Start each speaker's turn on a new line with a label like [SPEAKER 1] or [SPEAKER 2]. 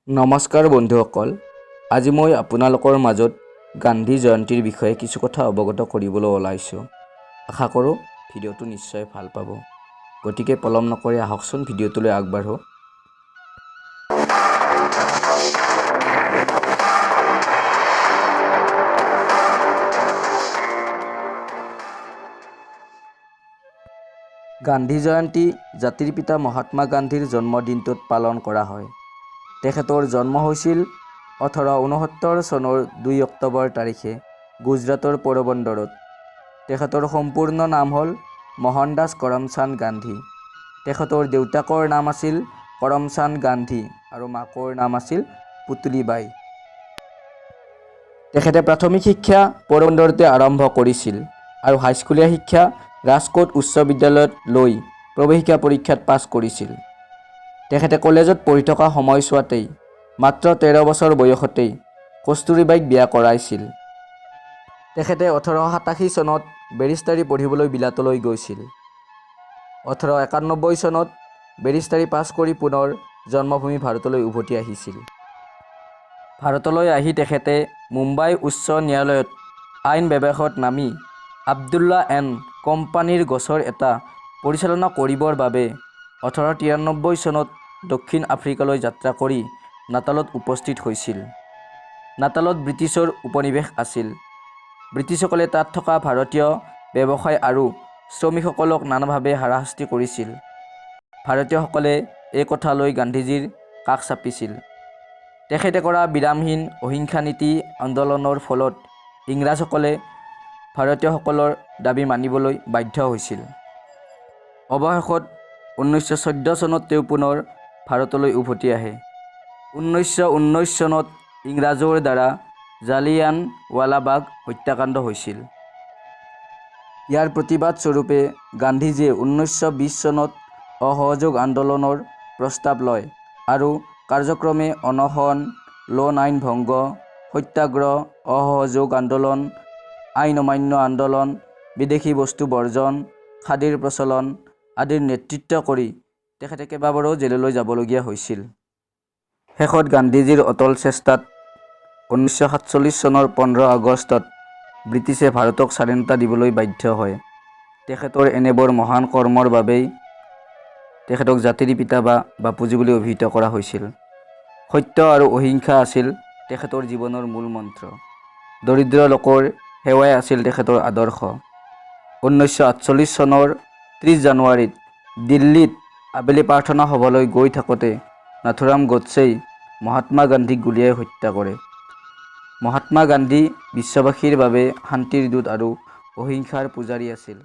[SPEAKER 1] নমস্কাৰ বন্ধুসকল, আজি মই আপোনালোকৰ মাজত গান্ধী জয়ন্তীৰ বিষয়ে কিছু কথা অৱগত কৰিবলৈ ওলাইছোঁ। আশা কৰোঁ ভিডিঅ'টো নিশ্চয় ভাল পাব। গতিকে পলম নকৰি আহকচোন ভিডিঅ'টোলৈ আগবাঢ়োঁ। গান্ধী জয়ন্তী জাতিৰ পিতা মহাত্মা গান্ধীৰ জন্মদিনটোত পালন কৰা হয়। তেখেতৰ জন্ম হৈছিল 1869 চনৰ 2 অক্টোবৰ তাৰিখে গুজৰাটৰ পোৰবন্দৰত। তেখেতৰ সম্পূৰ্ণ নাম হ'ল মোহনদাস কৰমচান্দ গান্ধী। তেখেতৰ দেউতাকৰ নাম আছিল কৰমচান্দ গান্ধী আৰু মাকৰ নাম আছিল পুতলীবাই। তেখেতে প্ৰাথমিক শিক্ষা পোৰবন্দৰতে আৰম্ভ কৰিছিল আৰু হাইস্কুলীয়া শিক্ষা ৰাজকোট উচ্চ বিদ্যালয়ত লৈ প্ৰৱেশিকা পৰীক্ষাত পাছ কৰিছিল। তেখেতে কলেজত পঢ়ি থকা সময়ছোৱাতেই মাত্ৰ 13 বছৰ বয়সতেই কস্তুৰীবাইক বিয়া কৰাইছিল। তেখেতে 1887 চনত বেৰিষ্টাৰী পঢ়িবলৈ বিলাতলৈ গৈছিল। 1891 চনত বেৰিষ্টাৰী পাছ কৰি পুনৰ জন্মভূমি ভাৰতলৈ উভতি আহিছিল। ভাৰতলৈ আহি তেখেতে মুম্বাই উচ্চ ন্যায়ালয়ত আইন ব্যৱসায়ত নামি আব্দুল্লা এণ্ড কোম্পানীৰ গোচৰ এটা পৰিচালনা কৰিবৰ বাবে 1893 চনত দক্ষিণ আফ্ৰিকালৈ যাত্ৰা কৰি নাটালত উপস্থিত হৈছিল। নাটালত ব্ৰিটিছৰ উপনিৱেশ আছিল। ব্ৰিটিছসকলে তাত থকা ভাৰতীয় ব্যৱসায়ী আৰু শ্ৰমিকসকলক নানাভাৱে হাৰাশাস্তি কৰিছিল। ভাৰতীয়সকলে এই কথা লৈ গান্ধীজীৰ কাষ চাপিছিল। তেখেতে কৰা বিৰামহীন অহিংসা নীতি আন্দোলনৰ ফলত ইংৰাজসকলে ভাৰতীয়সকলৰ দাবী মানিবলৈ বাধ্য হৈছিল। অৱশেষত 1914 চনত তেওঁ পুনৰ ভাৰতলৈ উভতি আহে। 1919 চনত ইংৰাজৰ দ্বাৰা জালিয়ানৱালাবাগ হত্যাকাণ্ড হৈছিল। ইয়াৰ প্ৰতিবাদস্বৰূপে গান্ধীজীয়ে 1920 চনত অসহযোগ আন্দোলনৰ প্ৰস্তাৱ লয় আৰু কাৰ্যক্ৰমে অনশন, লোন আইন ভংগ, সত্যাগ্ৰহ, অসহযোগ আন্দোলন, আইন অমান্য আন্দোলন, বিদেশী বস্তু বৰ্জন, খাদীৰ প্ৰচলন আদিৰ নেতৃত্ব কৰি তেখেতে কেইবাবাৰো জেললৈ যাবলগীয়া হৈছিল। শেষত গান্ধীজীৰ অটল চেষ্টাত 1947 চনৰ 15 আগষ্টত ব্ৰিটিছে ভাৰতক স্বাধীনতা দিবলৈ বাধ্য হয়। তেখেতৰ এনেবোৰ মহান কৰ্মৰ বাবেই তেখেতক জাতিৰ পিতা বা বাপুজী বুলি অভিহিত কৰা হৈছিল। সত্য আৰু অহিংসা আছিল তেখেতৰ জীৱনৰ মূল মন্ত্ৰ। দৰিদ্ৰ লোকৰ সেৱাই আছিল তেখেতৰ আদৰ্শ। 1948 চনৰ 30 জানুৱাৰীত দিল্লীত আবেলি প্ৰাৰ্থনা সভালৈ গৈ থাকোঁতে নাথুৰাম গডছেই মহাত্মা গান্ধীক গুলীয়াই হত্যা কৰে। মহাত্মা গান্ধী বিশ্ববাসীৰ বাবে শান্তিৰ দূত আৰু অহিংসাৰ পূজাৰী আছিল।